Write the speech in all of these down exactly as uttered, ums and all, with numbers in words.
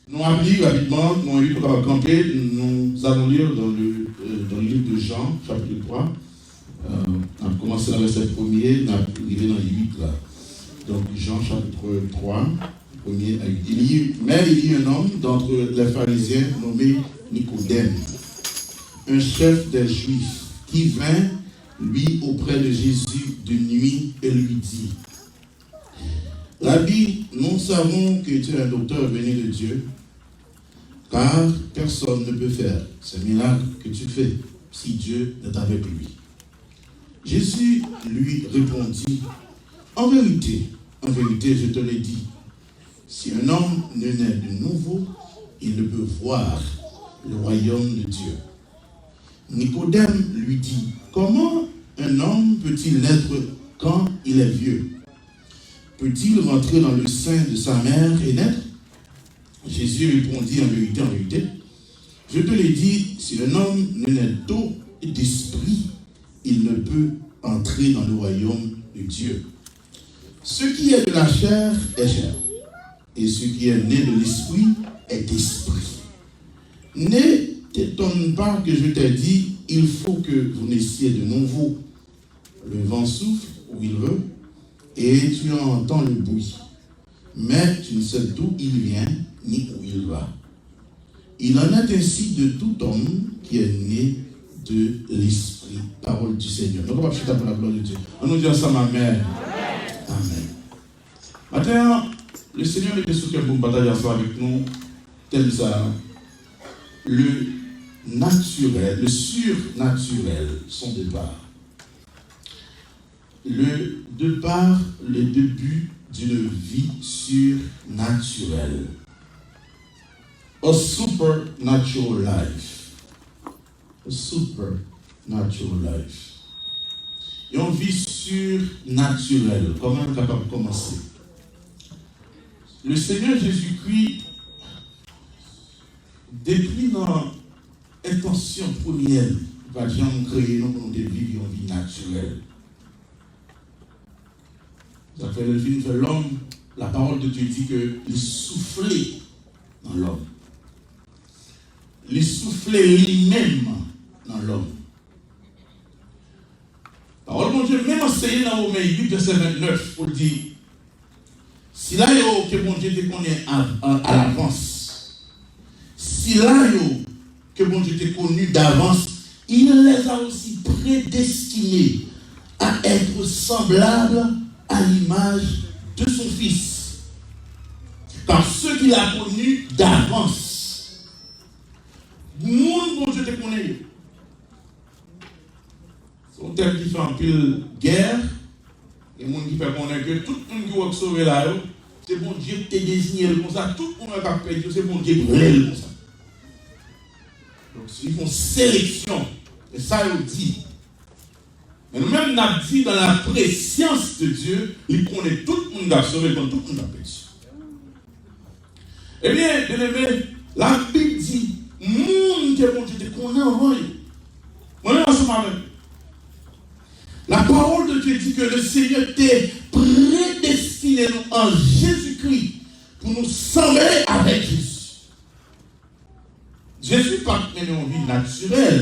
Nou ap li rapidman, nou envite nou kapab kanpe. Nous allons lire dans le, euh, dans le livre de Jean, chapitre trois. Euh, n ap kòmanse nan vèsè premye, n ap rive nan uit la. Donc, Jean chapitre trois, premier à huit. Il y, mais il y a un homme d'entre les pharisiens nommé Nicodème, un chef des Juifs, qui vint, lui, auprès de Jésus de nuit et lui dit, Rabbi, nous savons que tu es un docteur venu de Dieu, car personne ne peut faire ces miracles que tu fais si Dieu n'est avec lui. Jésus lui répondit, En vérité, en vérité, je te le dis, si un homme ne naît de nouveau, il ne peut voir le royaume de Dieu. Nicodème lui dit, Comment un homme peut-il naître quand il est vieux? Peut-il rentrer dans le sein de sa mère et naître? Jésus répondit, En vérité, en vérité, je te le dis, si un homme ne naît d'eau et d'esprit, il ne peut entrer dans le royaume de Dieu. Ce qui est de la chair est chair, et ce qui est né de l'esprit est esprit. Ne t'étonne pas que je t'ai dit, il faut que vous naissiez de nouveau. Le vent souffle où il veut, et tu entends le bruit, mais tu ne sais d'où il vient ni où il va. Il en est ainsi de tout homme qui est né de l'Esprit. Parole du Seigneur. Nou kapab chita pou la gloire de Dieu. Ann nou di ansanm, Amen. Amen. Maten an, le Seigneur mete sou kè m pou m pataje ansanm avèk nou tèm sa, le naturel, le surnaturel, son départ. Le départ, le début d'une vie surnaturelle. A supernatural life. A supernatural life. Yon vi sinatirèl. Kòman nou kapab kòmanse? Le Seigneur Jésus-Christ, depi nan entansyon premyè li, li pa t janm kreye nou pou nou te viv yon vi natirèl. Sa fè lè l vin fè lòm, la parole de Dieu dit que li soufle nan lòm. Li soufle li menm nan lòm. Pawòl Bondye menm anseye nan Women uit, vèsè vennèf, pou l di, Sila yo ke Bondye te konnen av-, a, alavans, sila yo que Bondye te connu d'avance, il les a aussi prédestinés à être semblables à l'image de son Fils. Car ceux qu'il a connus d'avance, moun Bondye te konnen yo. Se yon tèm ki fè anpil gè. Gen moun ki fè konnen ke tout moun ki wè k sove la yo, se Bondye ki te deziye l konsa. Tout moun k ap pèdi yo, se Bondye ki vle l konsa. Donk, li fè yon seleksyon. E sa yo di. Men nou menm, n ap di, dans la préscience de Dieu, li konnen tout moun k ap sove, li konnen tout moun k ap pèdi. Ebyen, byeneme, Labib di, moun ke Bondye te konnen anvan yo. Mwen menm ansanm avè nou. La parole de Dieu dit que le Seigneur te predestine nou an Jezikri pou nou sanble avèk Jezi. Jezi pa t mennen yon vi natirèl.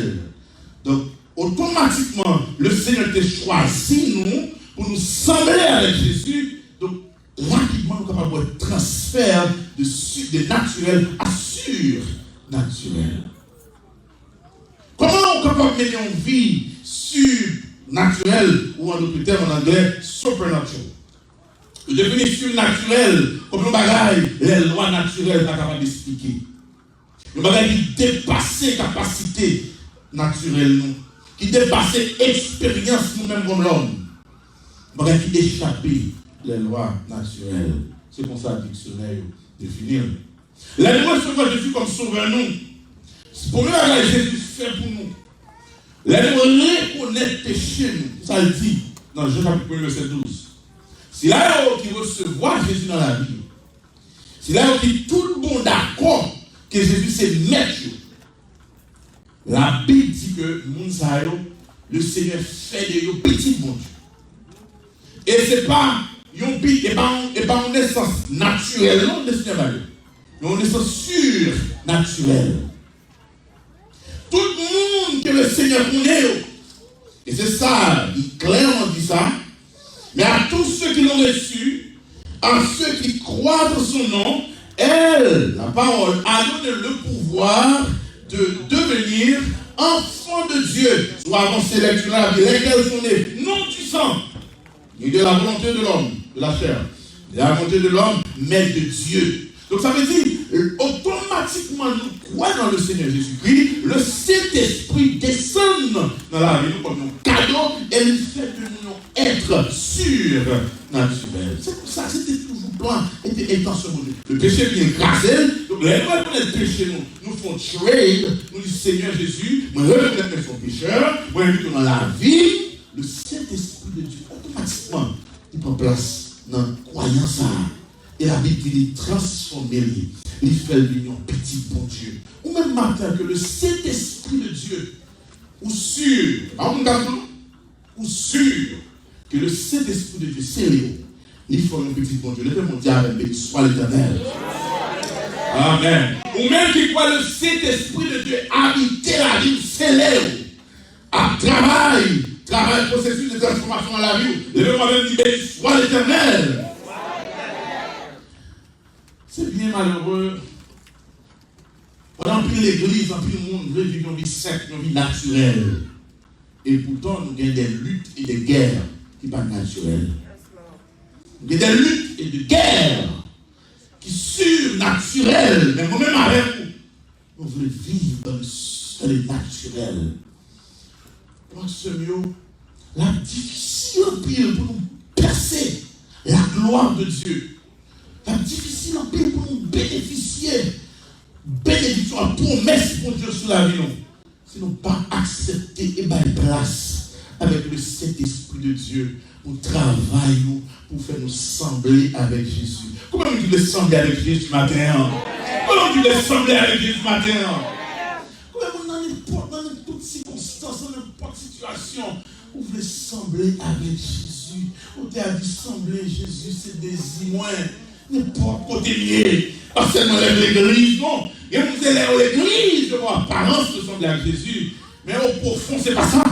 Donk, otomatikman, le Seigneur te chwazi nou pou nou sanble avèk Jezi. Donk, rapidman, nou kapab wè transfè de, su- de natirèl a sinatirèl. Kòman ou kapab mennen yon vi sinatirèl, ou an dòt tèm, an anglè, supernatural? Yo defini sinatirèl kòm yon bagay lè lwa natirèl pa kapab esplike. Yon bagay ki depase kapasite natirèl nou, ki depase eksperyans nou menm kòm lòm. Yon bagay ki echape lè lwa natirèl. Se konsa diksyonè yo defini l. Lè nou resevwa Jezi kòm Sovè nou, se premye bagay Jezi fè pou nou. Lè nou rekonèt peche nou, sa l di nan Jan chapit premye, vèsè douz. Sila yo ki resevwa Jezi nan lavi yo, sila yo ki tout bon dakò ke Jezi se Mèt yo, Labib di ke moun sa yo, le Seigneur fè de yo pitit Bondye. E se pa yon pi, e pa yon, e pa yon nesans natirèl non, le Seigneur ba yo. Yon nesans sirnatirèl. Tout moun ke Lesenyè konnen yo, e se sa, li klèman di sa, mais à tous ceux qui l'ont reçu, à ceux qui croient en son nom, elle, la parole, a donné le pouvoir de devenir enfants de Dieu. Si w avanse lèkti la, lè ke l fondé, non du sang, ni de la volonté de l'homme, de la chair, de la volonté de l'homme, mais de Dieu. Donk sa vle di, otomatikman nou kwè nan le Seigneur Jésus-Christ, le Sentespri desann nan lavi nou kòm yon kado, e li fè de nou yon èt sirnatirèl. Se pou sa, se te toujou plan e te entansyon Bondye. Le péché vient écraser. Donk lè nou rekonèt peche nou, nou fè yon trade, nou di, Seigneur Jésus, mwen rekonèt mwen se yon pechè, mwen envite w nan lavi m. Le Sentespri de Dye otomatikman li pran plas nan kwayans sa a. E Labib di li transfòme li, li fè l vin yon pitit Bondye. Ou menm maten ke le Sentespri de Dye, ou si, pa moun k ap di w, ou si ke le Sentespri de Dye sele w, li fè w yon pitit Bondye. Leve men w di avè m, Béni soit l'Éternel. Amèn. Ou menm ki kwè le Sentespri de Dye abite lavi w, sele w. Ap travay, travay pwosesis de transfòmasyon nan lavi w. Leve men w avè m, di, Béni soit l'Éternel. Se byen malere, pandan anpil legliz, anpil moun vle viv yon vi senp, yon vi natirèl. E poutan, nou gen de lit e de gè ki pa natirèl. Nou gen de lit e de gè ki sirnatirèl. Men mwen menm avèk ou, nou vle viv dans le, dans le naturel. Frè ak sè m yo, l ap difisil anpil pou nou pèse la gloire de Dieu. L ap difisil anpil pou nou benefisye benediksyon ak pwomès Bondye sou lavi nou. Si nou pa aksepte e bay plas avèk le Sentespri de Dye pou travay nou, pou fè nou sanble avèk Jezi. Konbyen moun ki vle sanble avèk Jezi maten an? Konbyen moun ki vle sanble avèk Jezi maten an? Konbyen moun nan nenpòt, nan nenpòt sikonstans, nan nenpòt sitiyasyon, ou vle sanble avèk Jezi? Ou te a di, sanble Jezi, se dezi mwen. Nenpòt kote m ye, pa sèlman lè m legliz, non. Gen moun se lè yo legliz, yo gen aparans yo sanble ak Jezi, men o pwofon, se pa sa.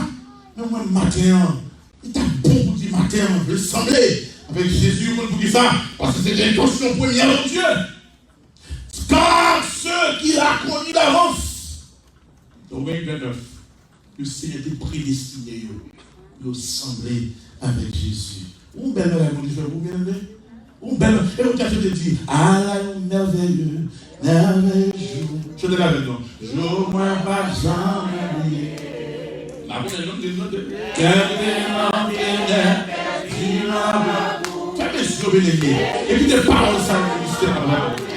Men mwen, maten an, li t ap bon pou di maten an, mwen vle sanble avèk Jezi. Ou konn poukisa? Paske se te entansyon premyè Bondye. Car ceux qu'il a connus d'avance, Romen vennèf, le Seigneur te predestine yo, yo sanble avèk Jezi. Yon bèl bagay Bondye fè pou ou, byeneme. Yon bèl, e ou ka chante di, ala yon mèvèye, mèvèye jou. Chante l avèk nou. Jou mwen p ap janm bliye. N ap chante, n ap chante. Kè m te nan tenèb, pèdi nan bwa. Fèmen zye w, byeneme, e kite pawòl sa yo ministè avè w.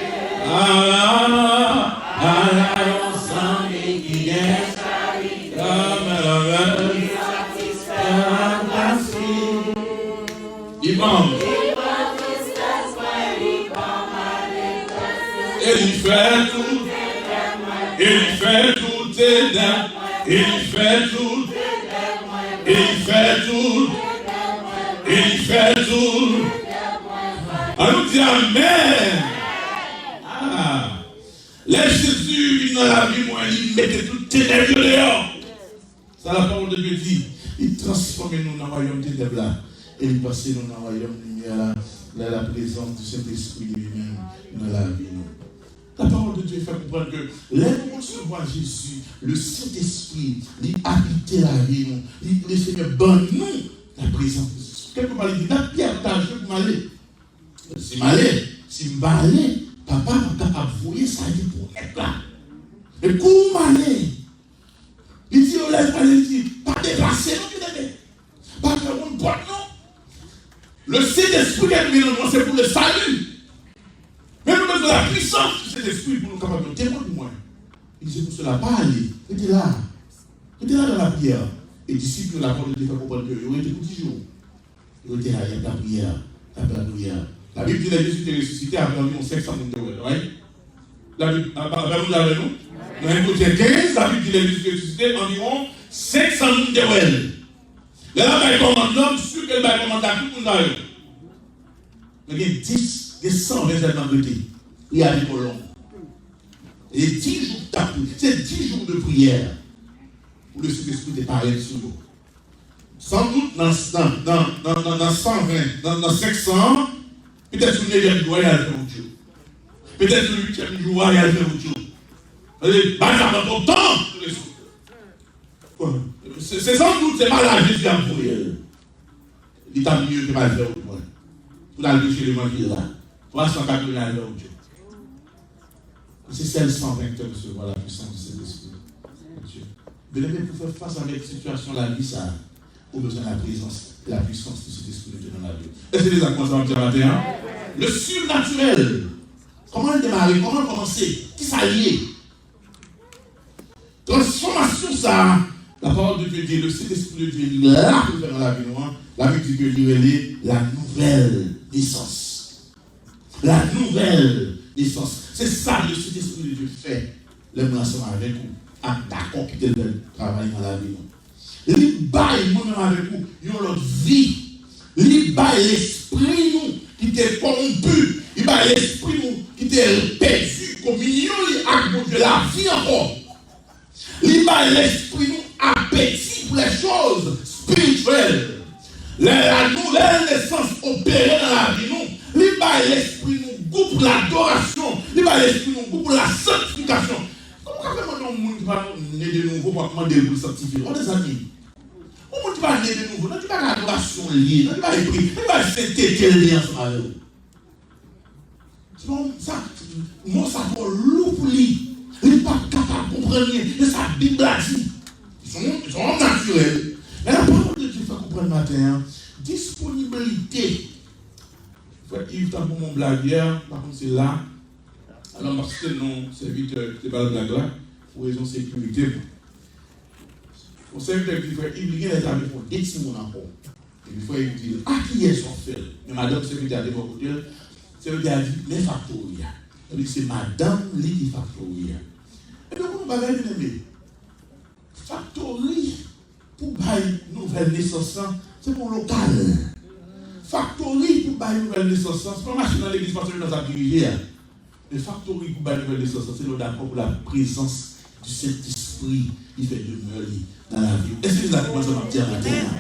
Ala, ala yon zanmi ki gen Amèn, amèn. Li ban m. E li fè tout. E li fè tout. E li fè tout. E li fè tout. E li fè tout. An nou di amèn. Ah. Lè Jezi vin nan lavi mwen, li mete tout tenèb yo deyò. Sa la parole de Dieu di, li transfòme nou nan wayòm tenèb la, e li pase nou nan wayòm limyè la, la, la présence du Saint-Esprit de lui-même nan lavi nou. La parole de Dieu fè konprann ke lè nou resevwa Jezi, le Saint-Esprit, li abite lavi nou, li, le Seigneur ban nou la présence de Jésus. Kèlkepwa li di, dat Pyè ta jwe pou m ale. Si m ale, si m pa ale, Papa m ap voye sa li pwomèt la. Men kou m ale, li di yo lè l pale, li di, pa deplase non, byeneme. Pa fè moun pòt non. Le Sentespri ke nou gen nan nou an, se pou le salut. Men nou bezwen la puissance du Saint-Esprit pou nou kapab yon temwen pou mwen. Li di, se pou sela, pa ale, rete la. Rete la dans la prière. E disip yo, la parole de Dieu fè konprann ke yo rete pou dis jou. Yo te la, y ap lapriyè, y ap lapriyè. Labib di lè Jezi te resisite, apre anviwon senk san moun te wè l, right? Labib, a, pa, pa moun avè nou? Nan en Korentyen kenz, Labib di lè Jezi te resisite, anviwon senk san moun te wè l. Lè l ap bay kòmand lan, m si ke l bay kòmand la tout moun sa yo. Men gen dis, gen san ven sèlman k rete. Li ale kòlonb. E dis jou k t ap priye. Se dis jou de priyè pou Lesentespri te parèt sou yo. Sandout, nan, nan, nan, nan, nan, nan san ven, nan, nan senk san an, petèt sou nevyèm jou a, y al fè wout yo. Petèt sou uityèm jou a, y al fè wout yo. Paske bagay sa pran twòp tan pou rezoud. Bon, se, se sandout, se pa la Jezi ap voye l. Li t ap mye ke m al fè wout mwen. Pou l al preche levanjil la. Twa san katreven al fè wout yo. Se sèl san ven ki te resevwa la puissance du Saint-Esprit de Dieu. Byeneme, pou fè fas avèk sitiyasyon lavi sa a, ou bezwen la prezans e la puissance du Saint-Esprit de Dieu nan lavi w. Èske se sa k kòmanse ap di a maten an? Le surnaturel. Kòman l demare? Kòman l kòmanse? Kisa l ye? Transfòmasyon sa a, la parole de Dieu dit, le Saint-Esprit de Dieu, li la pou l fè nan lavi nou an, Labib di ke li rele la nouvelle naissance. La nouvelle naissance. Se sa le Saint-Esprit de Dieu fè lè mwen ansanm avèk ou ap dakò kite l fè travay nan lavi nou. Li bay mwen menm avèk ou yon lòt vi. Li bay lespri nou ki te kòwonpi, li bay lespri nou ki te pèdi kominyon li ak Bondye lavi ankò. Li bay lespri nou apeti pou lè choz espirityèl. Lè la nouvèl nesans opere nan lavi nou, li bay lespri nou gou pou ladorasyon, li bay lespri nou gou pou la santifikasyon. Kòman w ka fè mande yon moun ki pa ne de nouvo pou ap mande l pou l sanktifye? What does that mean? Yon moun ki pa ne de nouvo, nan ki bagay adorasyon l ye, nan ki bagay pri, nan ki bagay sentete l ye ansanm avè w? Se pa yon, sa, mo sa twò lou pou li. Li pa kapab konprann li. E sa Bib la di. Li se yon, li se yon òm natirèl. Men la pawòl de Dye fè konprann maten an, disponiblite. Frè Yves t ap ban m yon blag yè, m pa konn si l la. Alò, m ap site non sèvitè ki te ba l blag la, pou rezon sekirite m. Yon sèvitè ki di, frè Yves, li genlè ta vle fè yon de timoun ankò. Epi frè Yves di l, a kiyès w ap fè l? Men madanm sèvitè a te bò kote l, sèvitè a di, men faktori a. Epi se madanm li ki faktori a. Epi w konn yon bagay, byeneme? Faktori pou bay nouvèl nesans lan, se pou lokal. Faktori pou bay nouvèl nesans lan, se pa machin nan legliz pastè Jonas ap dirije a. Men faktori pou bay nouvèl nesans lan, se lè w dakò pou la prezans di Sentespri li fè demè li nan lavi w. Èske se sa k konsa m ap di a maten an?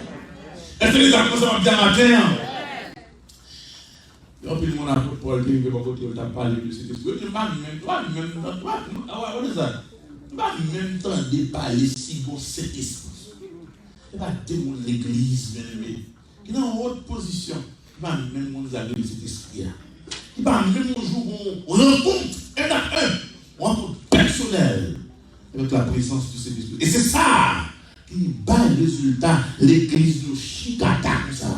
Èske se sa k konsa m ap di a maten an? Gen anpil moun apot Pòl te rive bò kote yo, l t ap pale de Sentespri. Yo di, m pa menm, m pa menm, m pa, m pa, a, a, a, sa. M pa menm tande pale si gon Sentespri. Se pa de moun legliz, byeneme, ki nan wòt pozisyon, ki pa menm konn sa k rele Sentespri a, ki pa menm yon jou gon rankont en a en, yon rankont pèsonèl avèk la prezans di Sentespri. E se sa ki bay rezilta legliz nou chikata konsa.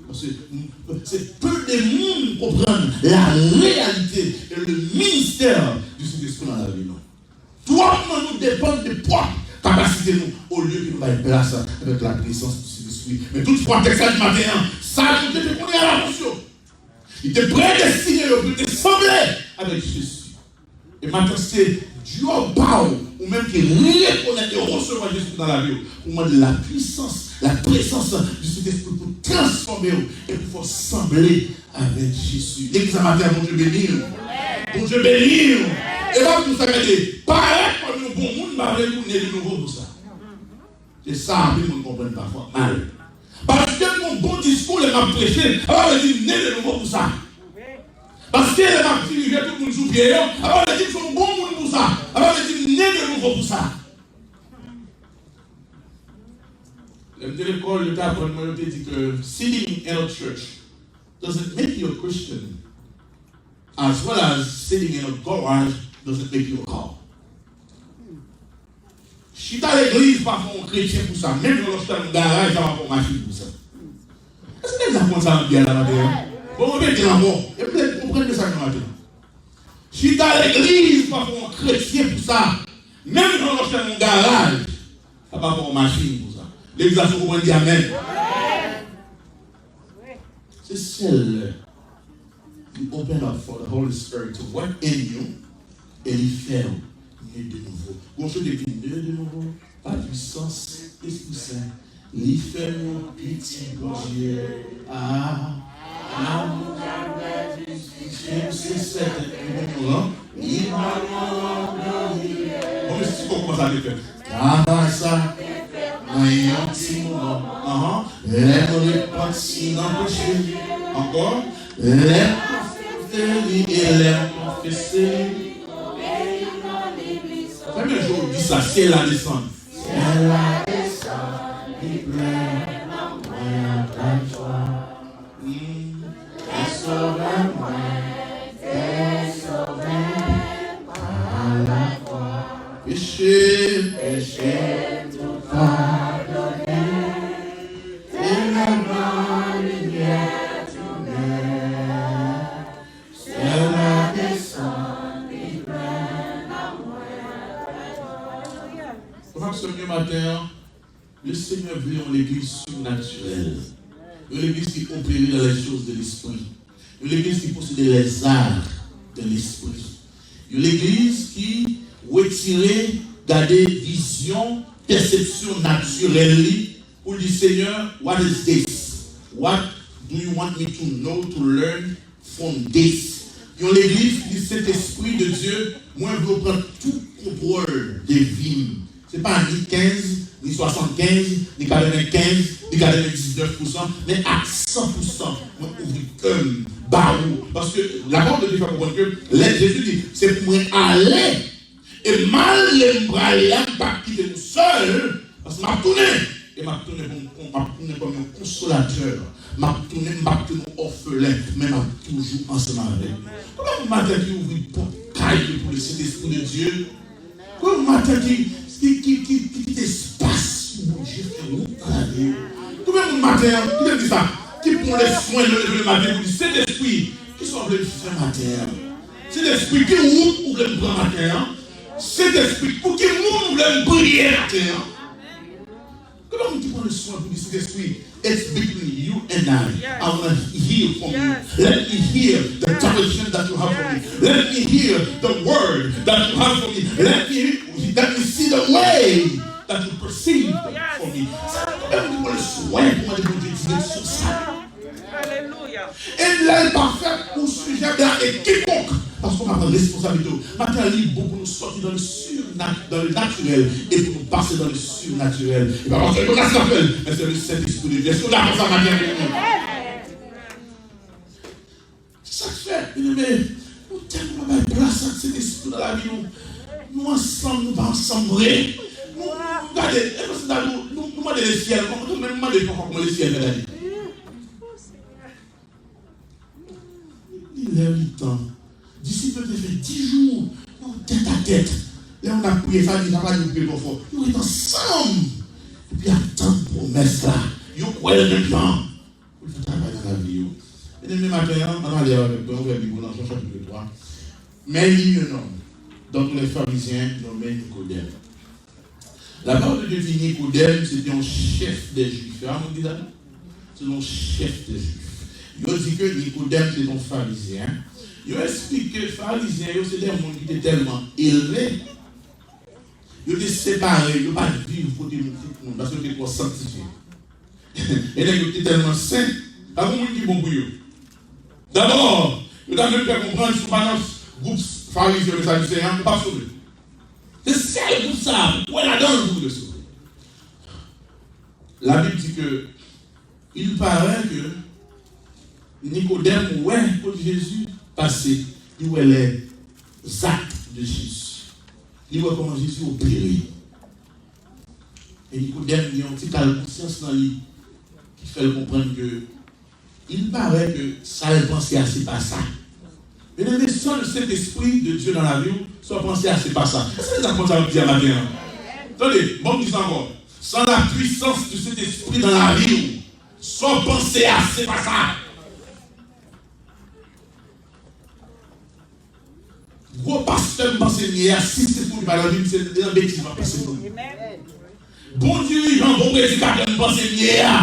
Paske se pe de moun konprann la reyalite e le ministè di Sentespri nan lavi nou. Twòp nan nou depann de pwòp kapasite nou, olye ke nou bay plas avèk la prezans di Sentespri. Men toutfwa, tèks la di maten an, sa Bondye te konnen alavans yo. Li te predestine yo pou yo te sanble avèk Jezi. E maten, se djòb pa w, ou menm ki rekonèt e resevwa Jezi nan lavi w, pou mande la puissance, la présence du Saint-Esprit pou transfòme w e pou fè w sanble avèk Jezi. Legliz la maten an, Bondye beni w. Bondye beni w. E pa pou sa, gade, parèt kòm yon bon moun pa vle di w ne de nouvo pou sa. Se sa anpil moun konprann pafwa mal. Paske m gon bon diskou lè m ap preche, sa pa vle di m ne de nouvo pou sa. Paske lè m ap dirije tout moun sou pye yo, sa pa vle di m se yon bon moun pou sa. Sa pa vle di m ne de nouvo pou sa. Lè m te lekòl, yo te aprann mwen, yo te di ke sitting in a church doesn't make you a Christian, as well as sitting in a garage doesn't make you a car. Chita legliz pa fè w kretyen pou sa, menm jan w chita nan garaj, sa pa fè w machin pou sa. Èske nèg la konn sa m ap di a la maten an? Bon, mwen repete l ankò, e m vle n konprann mesaj nan maten an. Chita legliz pa fè w kretyen pou sa, menm jan w chita nan garaj, sa pa fè w machin pou sa. Legliz la, si w konprann, di amèn. Se sèl lè you open up for the Holy Spirit to work in you, e li fè w ne de nouvo. Gon chante ki di, ne de nouvo, pa pwisans Lespri Sen, li fè nou piti Bondye. Ah, ah. Jezi se sèten ki pou nou rann li glwa. Bon, men si kòman sa te fèt? Travay sa te fèt nan yon ti moman. Anhan. Lè m repanti nan peche. Ankò. Lè m aksepte li e lè m konfese li. Konbyen jou w di sa? Syèl la desann. Syèl la desann, li plen nan mwen ak lajwa. Fè sove mwen, fè sove pa lafwa. Peche, peche m tou padone. Tenèb nan limyè tounen. Syèl la desann, li plen nan mwen ak lajwa. Frè m ak sè m yo, maten an, le Seigneur veut une église surnaturelle. Une église qui opère dans les choses de l'esprit. Une église qui possède les arts de l'esprit. Une église qui retire, gade vizyon, pèsepsyon natirèl li, pou l di, Seigneur, what is this? What do you want me to know, to learn from this? Yon legliz ki di, Sentespri de Dye, mwen vle w pran tou kontwòl de vi m. Se pa ni kenz, ni swasannkenz, ni katrevenkenz, ni katrevendiznèf pousan, men ak san pousan, mwen ouvri kè m ba ou. Paske lapawòl de Dye fè konprann ke lè Jezi di, se pou mwen ale, e m ale m prale a, m p ap kite nou sèl, paske m ap tounen, e m ap tounen pou m, m ap tounen kòm yon konsolatè, m ap tounen, m p ap tounen òfelen, men m ap toujou ansanm avèk nou. Kòman yon maten ki ouvri pòt kay li pou le Sentespri de Dye? Kòman yon maten ki, ki, ki, ki, ki kite espas pou Bondye fè wout nan lavi w? Kòman yon maten, ki te di sa, ki pran le swen de leve le maten pou di, Sentespri, kisa w vle m fè maten an? Sentespri, ki wout ou vle m pran maten an? Sentespri, pou ki moun ou vle m priye maten an? Kòman moun ki pran le swen pou di, Sentespri, it's between you and I. I want to hear from you. Let me hear the direction that you have for me. Let me hear the word that you have for me. Let me, let me see the way that you perceive for me. Sa, kòman moun ki pran le swen pou mande Bondye direksyon sa? Alelouya. E lè l pa fèt, ou sijè a kikonk. Paske w pa pran responsablite w. Maten an, li bon pou nou sòti dans le surna-, dans le naturel e pou nou pase dans le surnaturel. E pa paske Jonas ka fè l, men se le Sentespri de Dye. Èske w dakò sa maten an? Se sa k fè, byeneme, nou tèlman pa bay plas ak Sentespri nan lavi nou. Nou ansanm, nou pa ansanm vre. Nou, nou gade, e konsa nou, nou, nou mande lesyèl, kòman, nou menm mande pafwa kòman lesyèl fè gade. Li lè, li tan. Disip yo te fè dis jou, yo tèt a tèt. Lè moun ap priye, sa di, sa pa di yo priye twò fò. Yo ret ansanm. Epi ap tann pwomès la. Yo kwè l menm jan. Pou l fè travay nan lavi yo. Byeneme, maten an, ann ale avèk mwen, ouvè Bib ou nan Jan chapit twa. Mais il y eut un homme, donc les Pharisiens, nommé Nicodème. La parole de Dieu dit Nicodème, c'était un chef des Juifs. Se pa moun ki di sa, non? Se yon chèf de Jwif. Yo di ke Nikodèm se yon Farizyen. Yo esplike Farizyen yo se de moun ki te tèlman elve, yo te separe, yo pa t viv kote moun, tout moun, paske yo te twò sanktifye. E nèg yo te tèlman sen, pa gen moun ki bon pou yo. Dabò, yo ta menm fè konprann si w pa nan gwoup Farizyen yo, Sadusen an, ou p ap sove. Se sèl gwoup sa a, pou w kwè ladan l pou w te sove. Labib di ke, il paraît que Nikodèm wè kote Jezi pase, li wè les actes de Jésus. Li wè kòman Jezi opere. E Nikodèm gen yon ti kal konsyans nan li ki fè l konprann ke il paraît que sa l panse a, se pa sa. Byeneme, san le Sentespri de Dye nan lavi w, sa w panse a, se pa sa. Èske w konprann sa m ap di a maten an? Tande, bon, m di sa ankò. Sans la puissance du Saint-Esprit dans la vie, sa w panse a, se pa sa. Gwo pastè m panse m ye a, si se pou li pa nan vi m, se nan betiz m ap pase pou li. Bondirijan, bon predikatè m panse m ye a.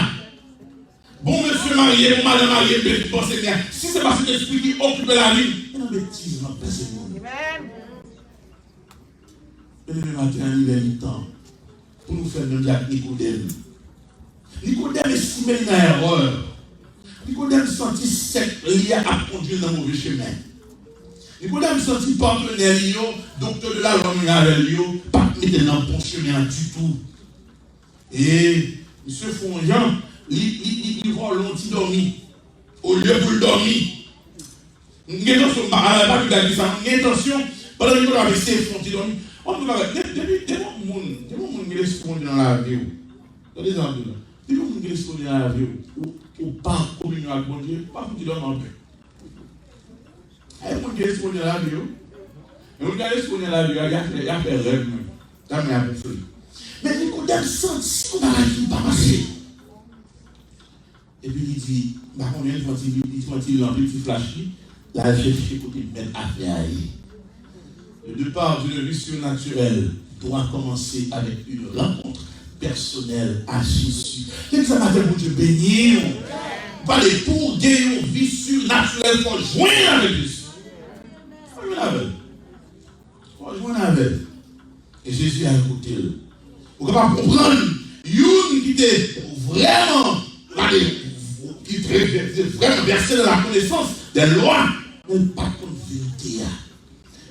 Bon mesye marye, bon madanm marye, m bezwen panse byen. Si se pa Sentespri ki okipe lavi m, e nan betiz m ap pase moun. Byeneme, maten an, li lè, li tan pou nou fè menm jan ak Nikodèm. Nikodèm estime li nan erè. Nikodèm santi sèk li a ap kondui l nan move chemen. Nikodèm santi patnè li yo, doktè de lalwa menm avè l yo, p ap mete l nan bon chemen an ditou. E misye fè yon jan, li, li, li, li vòlè yon ti dòmi. Olye pou l dòmi, m gen entansyon, m pa, ala, pa vin di sa, m gen entansyon, pandan m konn ap eseye fè yon ti dòmi. Ann nou bagay, de-, depi, depi yon moun, depi yon moun gen lespri Bondye nan lavi w, tande sa m di w la, depi yon moun gen lespri Bondye nan lavi w, ou, ou pa an kominyon ak Bondye, ou pa fouti dòmi anpè. Ay, moun gen lespri Bondye nan lavi yo. Men moun gen lespri Bondye nan lavi yo, y a fè, y a fè rèv, mwen. Dam mwen ap gonfle. Men Nikodèm santi yon bagay ki pa mache. Epi li di, m pa konnen, li pran ti, li pran ti lanp li, ti flach li, l al chèche kote mèt afè a ye. Le départ d'une vie surnaturelle doit commencer avec une rencontre personnelle à Jésus. Legliz la, maten, Bondye beni w. Ou pale pou w gen yon vi sirnatirèl, fò w jwenn avèk Jezi. Fò w jwenn avè l. Fò w jwenn avè l. E Jezi al kote l. Ou kapab konprann youn ki te vrèman, gade, ki te, te, te vrèman vèse nan lakonesans dè lwa, men l pa t konn verite a.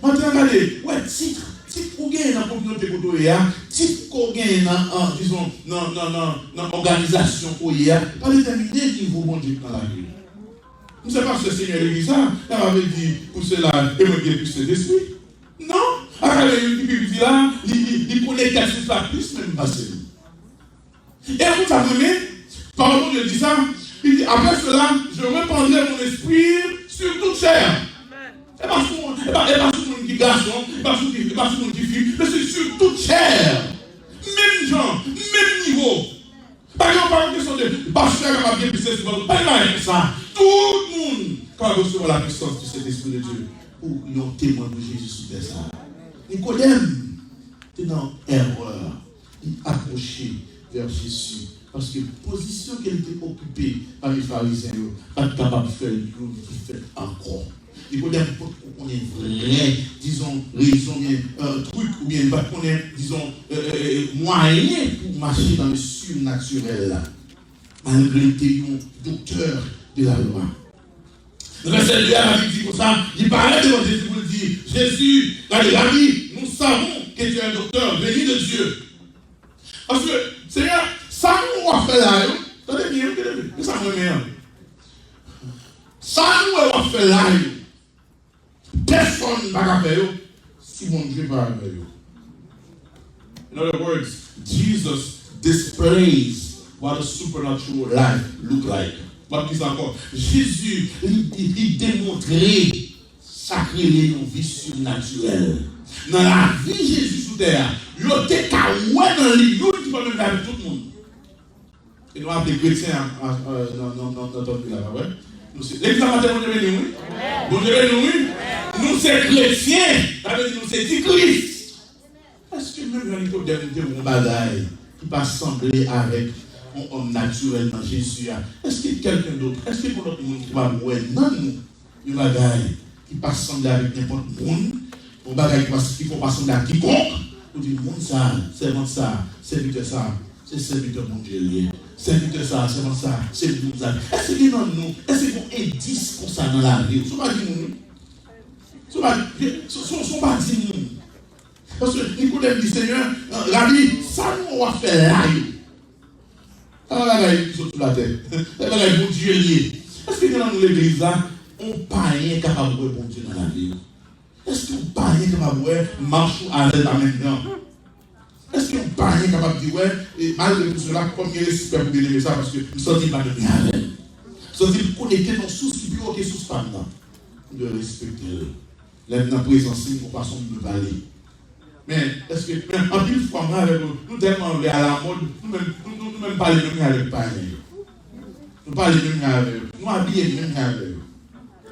Maten an, gade, ou wè tit, tit ou genyen nan kominote kote w ye a, tit ke w genyen nan, an, dizon, nan, nan, nan, nan òganizasyon ke w ye a, pa detèmine nivo Bondye ki nan lavi w. M se pastè senyè legliz la, sa pa vle di pou sela, e mwen gen plis Sentespri. Non, atravè youn ki pi piti la, li, li, li konekte ak Source la plis menm pase nou. E konsa mwen menm, pawòl Bondye di sa, li di, après cela, je répandrai mon esprit sur toute chair. E pa sou, e pa, e pa sou moun ki gason, e pa sou, e pa sou moun ki fi, men se sur toute chair. Menm jan, menm nivo. Pa gen, pa gen kesyon de pastè a kapab gen plis lespri pase l. Pa gen bagay konsa. Tout moun kapab resevwa la puissance du Saint-Esprit de Dieu pou yon temwen pou Jezi sou tè sa a. Nikodèm te nan erè. Li apwoche vè Jezi paske pozisyon ke l te okipe pami Farizyen yo pa t kapab fè l youn ki fèt ankò. Nikodèm potko konnen vrè, dizon, rezon oubyen, euh, trik, oubyen li pa t konnen, dizon, euh, euh, euh, mwayen pou mache nan le surnaturel la. Malgre li te yon doktè de la lwa. Nan vèsè de a, Labib di konsa, li parèt devan Jezi pou l di, Jezi, gade, Rabi, nous savons que tu es un docteur venu de Dieu. Paske, Senyè, sa nou wè w ap fè la yo, tande byen, tande byen, men sa mwen renmen an. Sa nou wè w ap fè la yo, pèsonn pa ka fè yo si Bondye pa avè yo. In other words, Jesus displays what a supernatural life look like. M ap di sa ankò. Jezi, li, li, li demontre sa k rele yon vi sirnatirèl. Nan lavi Jezi sou tè a, yo te ka wè nan li youn ki pa menm jan avèk tout moun. E nou aple kretyen a, a, a, nan, nan, nan, nan tanp la, pa vre? Nou se, legliz la maten, Bondye beni w, wi. Bondye beni w, wi. Nou se kretyen, sa vle di nou se ti Kris. Èske menm jan Nikodèm te wè yon bagay ki pa sanble avèk yon òm natirèl nan Jezi a, èske kèlken dòt, èske gen lòt moun ki kapab wè nan nou yon bagay ki pa sanble avèk nenpòt moun, yon bagay ki pa, ki fè w pa sanble ak kikonk, ou di, moun sa, sèvant sa, sèvitè sa, se sèvitè Bondye l ye. Sèvitè sa, sèvant sa, se moun sa. Èske gen nan nou, èske gen yon endis konsa nan lavi w? Se w pa di moun, wi. Se w pa, se, se, se w pa di moun. Paske Nikodèm di, Senyè, Rabi, sa nou wè w ap fè la yo? Sa pa bagay ki sot sou latè. Sa bagay Bondye l ye. Èske gen nan nou legliz la, yon payen kapab wè Bondye nan lavi w? Èske yon payen kapab wè mach ou avè l pa menm jan? Èske yon payen kapab di, wè, e malgre tou sela, kòm gen respè pou byeneme sa, paske m santi l pa menm jan avè l. M santi l konekte nan sous ki pi wo ke sous pa m nan. M dwe respekte l. Lè m nan prezans li, m gon fason m dwe pale. Men, èske, men, anpil fwa, mwen avèk nou, nou tèlman vle alamòd, nou menm, nou, nou, nou menm pale menm jan avèk payen yo. Nou pale menm jan avè yo. Nou abiye menm jan avè yo.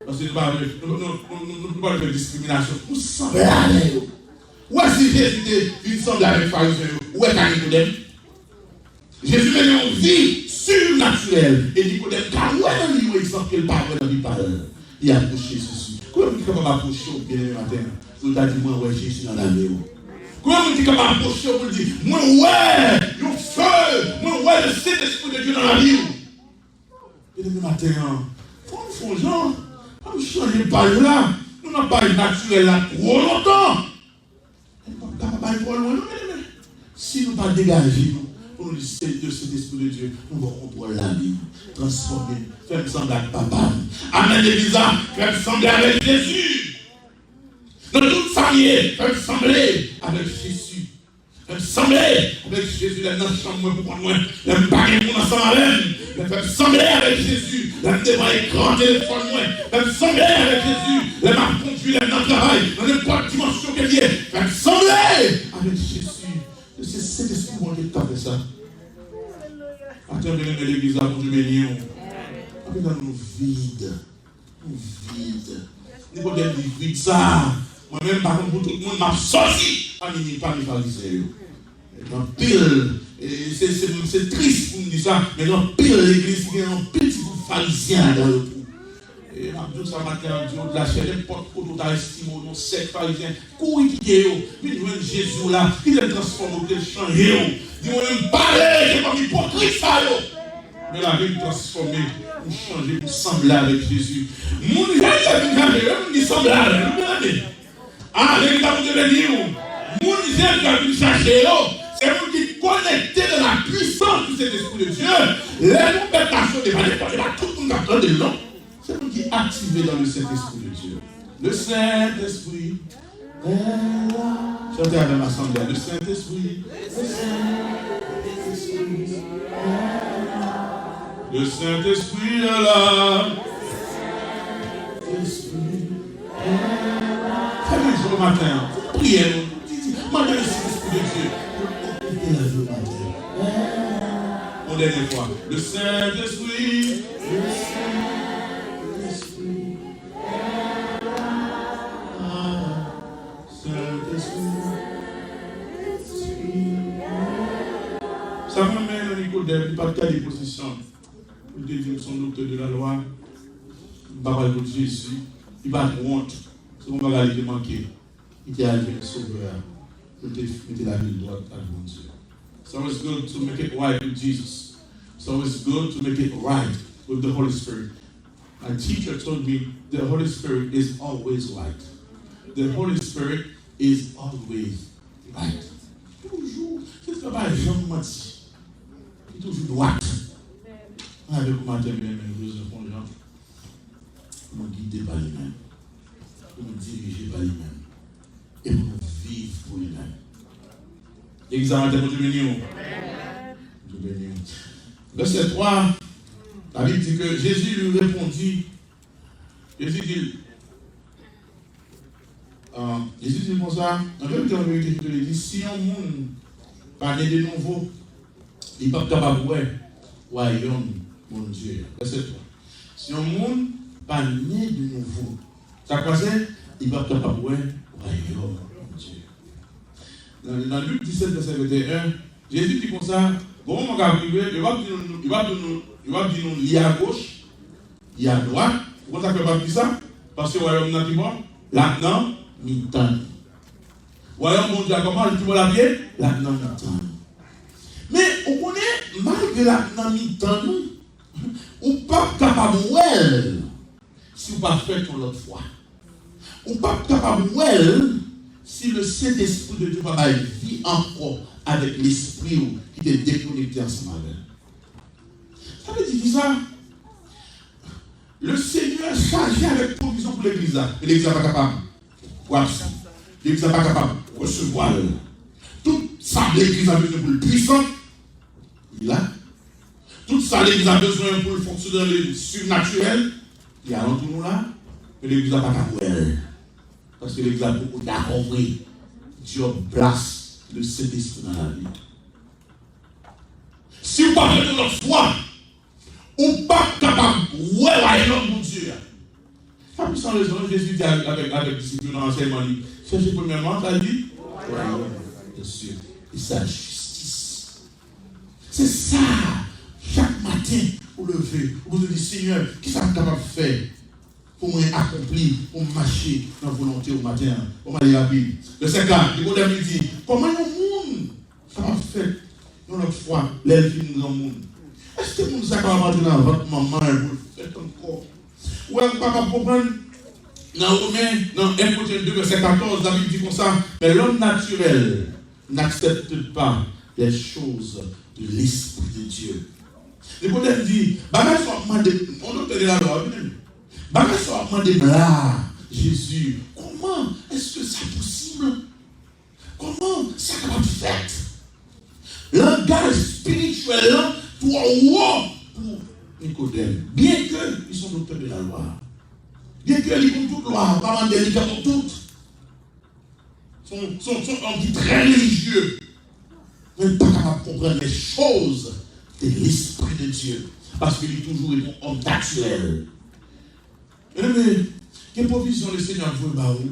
Paske nou pa vle, nou, nou pa vle fè diskriminasyon. Nou sanble avè yo. Ou wè si Jezi te vin sanble avèk Farizyen yo, ou wè ka Nikodèm? Jezi mennen yon vi sirnatirèl, e Nikodèm ka wè nan li yon egzanp ke l pa wè nan vi pa l. Li apwoche Jezi. Konbyen moun ki kapab apwoche w byeneme maten an pou l ta di, mwen wè Jezi nan lavi w? Konbyen moun ki kapab apwoche w pou l di, mwen wè yon fè, mwen wè le Sentespri de Dye nan lavi w? Demen maten an, fò m fè yon jan, fò m chanje paj la. Nou nan paj natirèl la twò lontan. Nou p ap kapab al twò lwen, non, byeneme. Si nou pa degaje nou, pou nou di, Seyè, Sentespri de Dye, nou pran kontwòl lavi m, transfòme m, fè m sanble ak Papa m. Amèn, legliz la, fè m sanble avèk Jezi. Nan tout sa m ye, fè m sanble avèk Jezi. Fè m sanble avèk Jezi lè m nan chanm mwen poukont mwen, lè m pa gen moun ansanm avè m. Fè m sanble avèk Jezi lè m devan ekran telefòn mwen. Fè m sanble avèk Jezi lè m ap kondui, lè m nan travay, nan nenpòt dimansyon ke l ye. Fè m sanble avèk Jezi. Se Sentespri Bondye k ka fè sa. Atè, byeneme legliz la, Bondye beni w. Anpil nan nou vid. Nou vid. Nikodèm di vid sa a. Mwen menm, m pa konn pou tout moun, m ap sòti pami, pami Farizyen yo. Gen anpil, e, se, se, se tris pou m di sa, men gen anpil legliz ki gen anpil ti gwoup Farizyen ladan yo tou. E m ap di w sa maten an, di w, la chè, nenpòt kote w ta estime w nan sèk Farizyen, kouri kite yo, vin jwenn Jezi w la, kite l transfòme w, kite l chanje w. Di, mwen menm, m pa vle rete pami ipokrit sa yo. Men lavi m transfòme, m chanje, m sanble avèk Jezi. Moun Jezi vin chache yo, moun ki sanble avè l, nou byen tande. Ah, legliz la, Bondye beni w. Moun Jezi ap vin chache yo, se moun ki konekte dans la puissance du Saint-Esprit de Dieu. Lè twonpèt la sone, pa nenpòt, se pa tout moun k ap tande l, non. Se moun ki aktive dans le Saint-Esprit de Dieu. Le Saint-Esprit est là. Chante avè m, asanble a. Le Saint-Esprit. Le Saint-Esprit est là. Fè men jwe maten an. Fè priyè nou. Di, di, mande le Saint-Esprit de Dieu pou l okipe lavi w maten an. Yon dènye fwa. Le Saint-Esprit. Le Saint-Esprit. Ah, Saint-Esprit. Sa mwen men nan Nikodèm, li pa t gade pozisyon l. Li te di, m se yon doktè de la lwa, m pa pral kot Jezi. Li pa t wont. Se yon bagay li te manke. Li te al jwenn Sovè a pou l te mete lavi l dwat ak Bondye. It's always good to make it right with Jesus. It's always good to make it right with the Holy Spirit. My teacher told me the Holy Spirit is always right. The Holy Spirit is always right. Toujou, Kris la pa janm manti. Li toujou dwat. Mwen avèk ou maten, byeneme, nou bezwen fè yon jan pou nou gide pa li menm, pou nou dirije pa li menm, e pou nou viv pou li menm. Legliz la maten, Bondye beni w. Bondye beni w. Vèsè twa, la Bible dit que Jésus lui répondit, Jezi di l, Ah, Jezi di l konsa, an verite, an verite, je te le dis, si yon moun pa ne de nouvo, li p ap kapab wè wayòm Bondye a. Vèsè twa. Si yon moun pa ne de nouvo, sa k pase? Li p ap kapab wè wayòm Bondye a. Nan, nan Lik disèt, vèsè venteyen, Jezi di konsa, gon moman k ap rive, yo p ap di nou, yo p ap di nou, yo p ap di nou li agoch, li adwat. Ou konn sa k fè m ap di sa? Paske wayòm nan ki bò? L ap nan mitan nou. Wayòm Bondye a kòman? Li ki bò l ap ye? L ap nan mitan nou. Men, ou konnen, malgre l ap nan mitan nou, ou p ap kapab wè l si w pa fèt yon lòt fwa. Ou p ap kapab wè l si le Saint-Esprit de Dieu pa bay vi ankò avèk lespri w ki te dekonekte ansanm avè l. Sa vle di kisa? Le Seigneur chaje avèk pwovizyon pou legliz la, men legliz la pa kapab wè sa. Legliz la pa kapab resevwa l. Tout sa legliz la bezwen pou l pwisan, li la. Tout sa legliz la bezwen pou l fonksyone nan le sinatirèl, li alantou nou la. Men legliz la pa ka wè l. Paske legliz la poko dakò vre. Dye plas le Sentespri nan lavi. Si w pa fèt yon lòt fwa, ou p ap kapab wè wayòm Bondye a. Sa pou san rezon, Jezi di avèk, avèk, avèk disip yo nan ansèyman li, chèche premyèman, sa l di, wayòm de Dye e sa jistis. Se sa, chak maten ou leve, ou bezwen di, Senyè, kisa m kapab fè pou mwen akonpli, pou m mache nan volonte w maten an? Bon, m ale rapid. Vèsè kat, Nikodèm li di, kòman yon moun kapab fèt yon lòt fwa lè l fin granmoun? Èske moun sa kapab antre nan vant manman l pou l fèt ankò? Ou wè, ou kapab konprann nan Women, nan en Korentyen de vèsè katòz, Labib di konsa, men lòm natirèl n'aksepte pa les choses de l'Esprit de Dieu. Nikodèm di, bagay sa w ap mande m, yon doktè de lalwa, wi, men bagay sa w ap mande m la, Jezi, kòman èske sa posib? Kòman sa kapab fèt? Langaj espirityèl lan twò wo pou Nikodèm. Byenke li se yon doktè de lalwa, byenke li konn tout lwa, ou pa mande li ka konn tout. Se yon, se yon, se yon nonm ki trè relijye. Men li pa kapab konprann les choses de l'Esprit de Dieu. Paske li toujou ret yon òm natirèl. Byeneme, gen pwovizyon Lesenyè ap voye ba ou,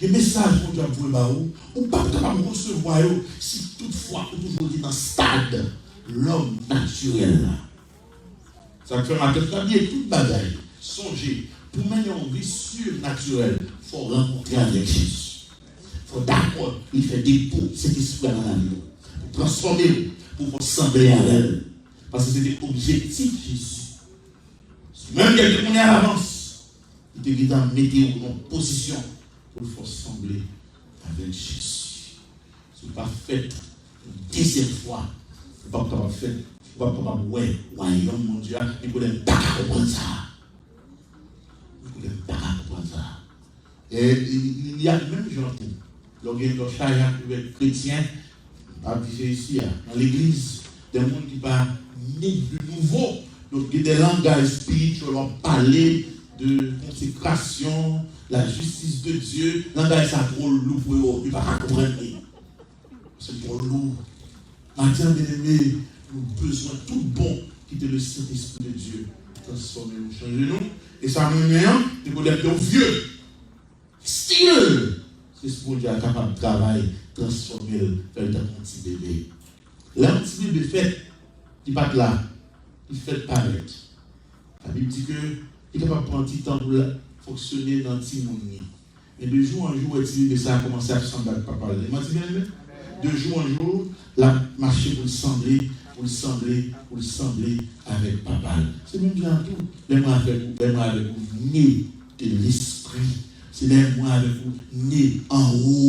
gen mesaj Bondye ap voye ba ou, ou p ap kapab resevwa yo si toutfwa ou toujou rete nan stad lòm natirèl la. Sa k fè matant la bliye tout bagay. Sonje, pou mennen yon vi sirnatirèl, fò w rankontre avèk Jezi. Fò w dakò li fè depo Sentespri a nan lavi w, pou transfòme w, pou fè w sanble avè l. Paske se te objektif Jezi. Menm ke l te konnen alavans, li te gentan mete w nan pozisyon pou l fè w sanble avèk Jezi. Si w pa fèt yon dezyèm fwa, ou p ap kapab fèt, ou p ap kapab wè wayòm Bondye a. Nikodèm pa ka konprann sa. Nikodèm pa ka konprann sa. E, li, li, li ak menm jan tou. Lè w gen lòt chak avèk kretyen, m pa di se isi a, nan legliz, de moun ki pa ne de nouvo. Donk, gen de langaj espirityèl, w ap pale de konsekrasyon, la justice de Dieu. Langaj sa twò lou pou yo, yo pa ka konprann li. Se twò lou. Maten an, byeneme, nou bezwen tout bon kite le Saint-Esprit de Dieu transfòme nou, chanje nou. E sa mwen renmen an, Nikodèm te yon vye. Still, se Bondye a kapab travay, transfòme l, fè l tankou yon ti bebe. Lè yon ti bebe fèt, li pa t la, li fèt parèt. Labib di ke li kapab pran ti tan pou l fonksyone nan timoun li. Men de jou an jou, w wè ti bebe sa a kòmanse ap sanble ak papa l. Li manti, byeneme? De jou an jou, l ap mache pou l sanble, pou l sanble, pou l sanble avèk papa l. Se menm jan an tou, lè mwen avèk ou, lè mwen avèk ou, ne de lespri. Se lè mwen avèk ou, ne anwo,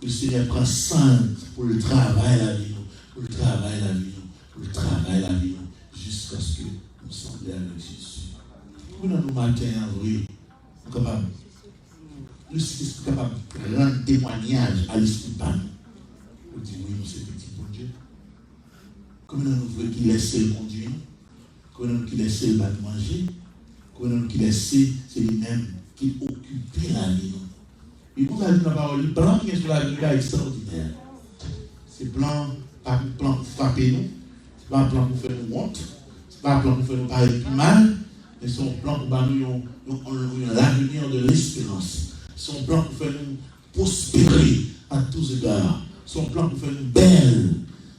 Lesenyè pran san l pou l travay lavi nou, pou l travay lavi nou, pou l travay lavi nou, jiskaske nou sanble avèk Jezi. Pou nan nou maten an vre, nou kapab, nou, Sentespri kapab rann temwayaj a lespri pa nou pou di, wi, nou se pitit Bondye. Konbyen nan nou vre ki lèse l kondui nou? Konbyen nan nou ki lèse l ba nou manje? Konbyen nan nou ki lèse se li menm ki okipe lavi nou? Li konn sa di nan pawòl li, plan ki gen sou lavi nou la ekstraòdinè. Se plan, pa plan pou frape nou, se pa plan pou fè nou wont, se pa plan pou fè nou parèt pi mal, men se yon plan pou ba nou yon, yon, yon, yon lavenir de lesperans. Se yon plan pou fè nou pwospere à tous égards. Se yon plan pou fè nou bèl.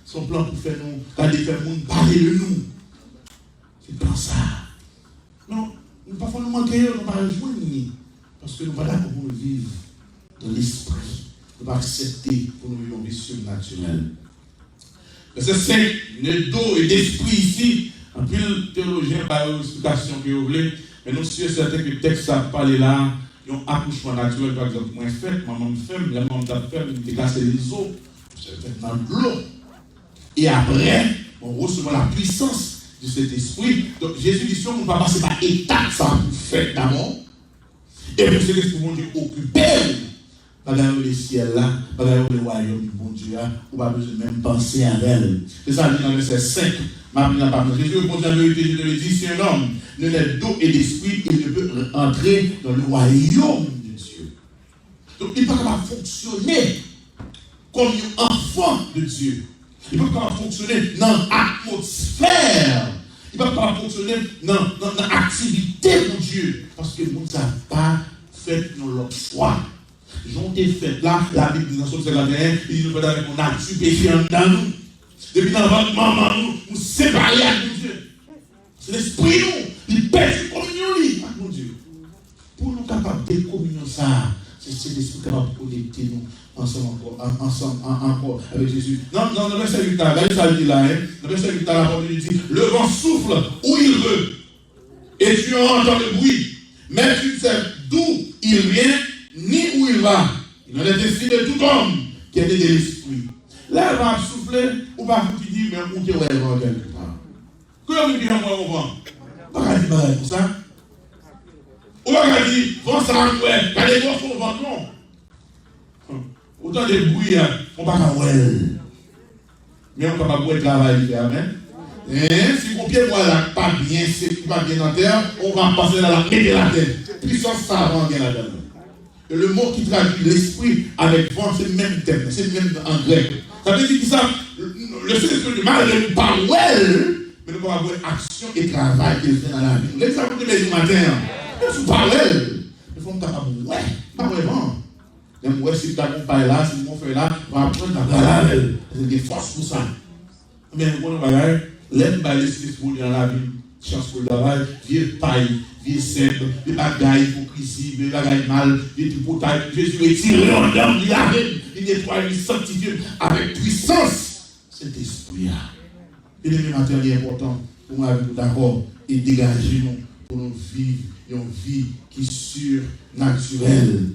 Se yon plan pou fè nou gade fè moun pale de nou. Se plan sa. Non, nou pafwa nou manke yo, nou pa jwenn li. Paske nou pa dakò pou nou viv nan lespri. Nou pa aksepte pou nou viv yon vi sirnatirèl. Vèsè senk, ne d'eau et d'esprit isi, anpil teyolojyen ba yo eksplikasyon ke yo vle, men nou si e sèten ke tèks sa ap pale la, yon akouchman natirèl, pa egzanp, mwen fèt, manman m fè m, lè manman m t ap fè m, m te kase lezo, m fèt nan dlo. E apre, mwen resevwa la puissance du Saint-Esprit. Donk, Jezi di, si yon moun pa pase pa etap sa pou fèt dabò, e pou Sentespri Bondye okipe l, bagay yo le syèl la, bagay yo le wayòm Bondye a, ou pa bezwen menm panse avè l. Se sa l di nan vèsè senk. M ap li nan paj la. Jésus répondit, en vérité, je te le dis, si un homme ne naît d'eau et d'esprit, il ne peut entrer dans le royaume de Dieu. Donk, li pa kapab fonksyone kòm yon anfan de Dye. Li pa kapab fonksyone nan atmosfè. Li pa kapab fonksyone nan, nan, nan aktivite Bondye. Paske moun sa pa fèt yon lòt fwa. Jan w te fèt la, Labib di nan Sòm senkanteyen, li di nou fèt avèk yon nati peche anndan nou. Depi nan vant manman nou, nou separe ak Bondye. Se lespri nou, li pèdi kominyon li ak Bondye. Pou nou kapab gen kominyon sa a, Se Sentespri kapab konekte nou ansanm ankò, an- ansanm an- ankò avèk Jezi. Nan, nan, nan vèsè uit la, gade sa l di la, hein? Nan vèsè uit la, lapawòl de Dye di, le vent souffle où il veut, et tu entends le bruit, mais tu ne sais d'où il vient, ni où il va. Il en est ainsi de tout homme qui est né de l'Esprit. Lè van ap soufle, ou pa fouti di, men ou te wè van kèlkepa. Konbyen moun ki janm wè yon van? Ou pa ka di bagay konsa. Ou pa ka di, van sa a m wè, gade gwosè van non. Ou tande bri a, ou pa ka wè l. Men ou kapab wè travay li fè a, amèn. Hein, si gon pyebwa la k pa byen sek, ki pa byen nan tè a, ou va pase la, l ap mete l atè. Pwisans sa a van gen ladan l. E le mo ki tradui lespri avèk van, se menm tèm, se menm an grèk. Sa vle di kisa? Le Sentespri, malgre nou pa wè l, men nou kapab wè aksyon e travay ke l fè nan lavi nou. Legliz la pou te beni maten an. Menm si w pa wè l, men fò m kapab wè, m pa wè van. Lè m wè si m ta gon pay la, si m gon fèy la, m aprann m ap pale avè l. Paske l gen fòs pou sa. Men, ou konn yon bagay, lè m bay Lespri Bondye nan lavi m chans pou l travay, vye pay, vye sèb, vye bagay ipokrizi, vye bagay mal, vye tripotay, Jezi retire yo anndan m, li lave m, li netwaye m, li sanktifye m avèk pwisans Sentespri a. Byeneme, maten an, li enpòtan pou mwen avèk nou dakò e degaje nou pou nou viv yon vi ki sinatirèl.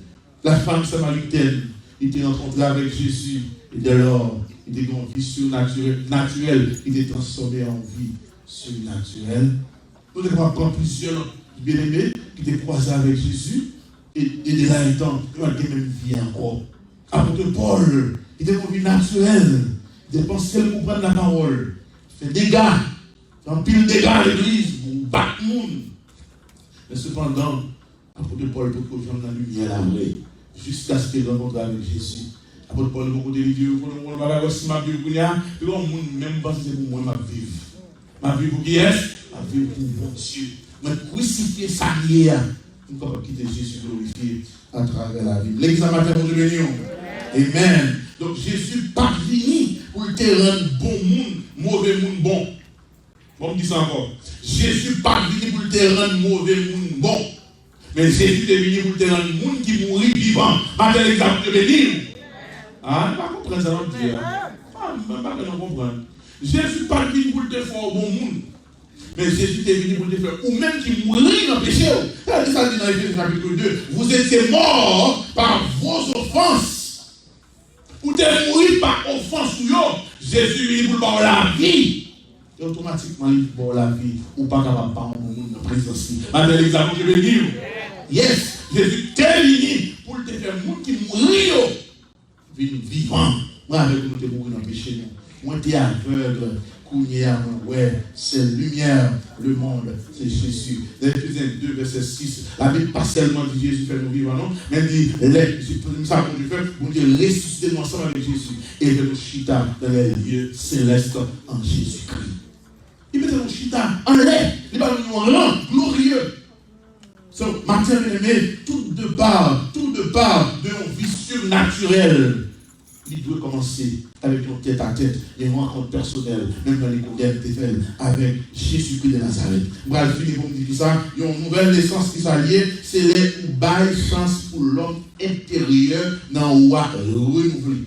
La femme samaritaine, li te rankontre avèk Jezi, e dèlò, li te gen yon vi sinatirèl, natirèl, li te transfòme an yon vi sinatirèl. Nou te kapab pran plizyè lòt byeneme ki te kwaze avèk Jezi, e, e de la etan, yo pa t gen menm vi ankò. Apot Pòl, li te gen yon vi natirèl, li te panse l konprann lapawòl, fè dega, fè anpil dega legliz, bat moun. Men sepandan, Apot Pòl potko janm nan limyè la vre, jiskaske l rankontre avèk Jezi. Apot Pòl gon kote li di, ou konnen, ou konnen bagay, wè si m ap viv kounye a, pi gon moun menm panse se pou mwen m ap viv. M ap viv pou kiyès? M ap viv pou Bondye. Mwen krisifye sa m ye a, pou m kapab kite Jezi glorifye atravè lavi m. Legliz la maten, Bondye beni w. Amen. Donk, Jezi pa t vini pou l te rann bon moun, move moun bon. Bon, m di sa ankò. Jezi pa t vini pou l te rann move moun bon. Men Jezi te vini pou l te rann moun ki mouri vivan. Maten legliz la, Bondye beni w. A, nou pa konprann sa n ap di a. A, m pa kwè nou konprann. Jezi pa t vini pou l te fè w bon moun. Men Jezi te vini pou l te fè ou menm ki mouri nan peche w. Gade sa l di nan Efezyen chapit de, vous étiez morts par vos offenses. Ou te mouri pa ofans ou yo, Jezi vini pou l ba w lavi. E otomatikman, li ba w lavi, ou pa kapab pa yon bon moun nan prezans li. Maten legliz la, Bondye beni w. Yes, Jezi te vini pou l te fè moun ki mouri yo vin vivan. Mwen avèk ou, nou te mouri nan peche nou. Mwen te avèg, kounye a mwen wè. Sèl limyè lemonn, se Jezi. Nan Efezyen de, vèsè sis, Labib pa sèlman di Jezi fè nou vivan, non, men l di, lè, se sa Bondye fè, Bondye resisite nou ansanm avèk Jezi e fè nou chita dans les lieux célestes en Jésus-Christ. Li mete nou chita anlè, li ba nou yon ran glorye. So, maten, byeneme, tout depart, tout depart de yon vi sinatirèl, li dwe kòmanse avèk yon tèt a tèt, yon rankont pèsonèl, menm jan Nikodèm te fè l avèk Jezikri de Nazarèt. M pral fini pou m di kisa, yon nouvèl nesans, kisa l ye, se lè ou bay chans pou lòm enteryè nan ou a renouvle.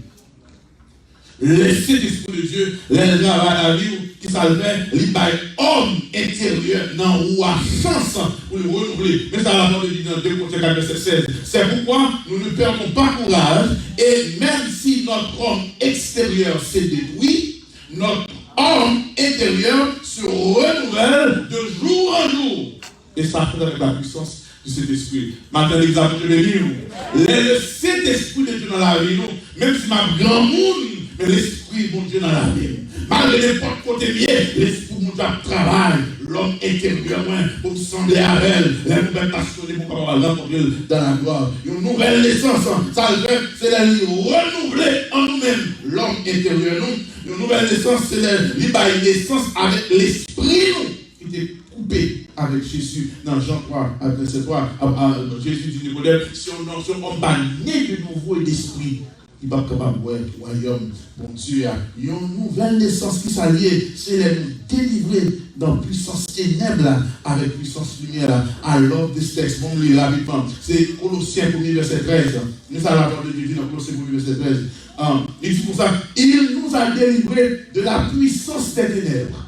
Le Saint-Esprit de Dieu, lè l travay nan lavi w, kisa l fè? Li bay òm enteryè nan ou a chans pou l renouvle. Men sa lapawòl de Dye di nan de Korentyen kat vèsè sèz. C'est pourquoi nous ne perdons pas courage, et même si notre homme extérieur se détruit, notre homme intérieur se renouvelle de jour en jour. E sa fèt avèk la puissance du Saint-Esprit. Maten legliz la, Bondye beni w. Lè le Saint-Esprit de Dieu nan lavi nou, menm si m ap granmoun, men Lespri Bondye nan lavi m. Malgre nenpòt kote m ye, Lespri Bondye ap travay. Lòm enteryè mwen, pou m sanble avè l. Lè twonpèt la sone, pou m kapab al rankontre l dans la gloire. Yon nouvèl nesans, sa l fè, se lè li renouvle an nou menm lòm enteryè nou. Yon nouvèl nesans, se lè li bay nesans avèk lespri nou ki te koupe avèk Jezi nan Jan twa, vèsè twa. A, a, Jezi di Nikodèm, si yon nonm, si yon òm pa ne de nouvo e d'esprit, Li p ap kapab wè wayòm Bondye a. Yon nouvèl nesans, ki sa l ye? Se lè nou delivre nan pwisans tenèb la avèk pwisans limyè la. I love this text. Bon, m li l rapidman. Se Kolosyen premye vèsè trèz. Men sa lapawòl de Dye di nan Kolosyen premye vèsè trèz. An, li di konsa, Il nous a délivrés de la puissance des ténèbres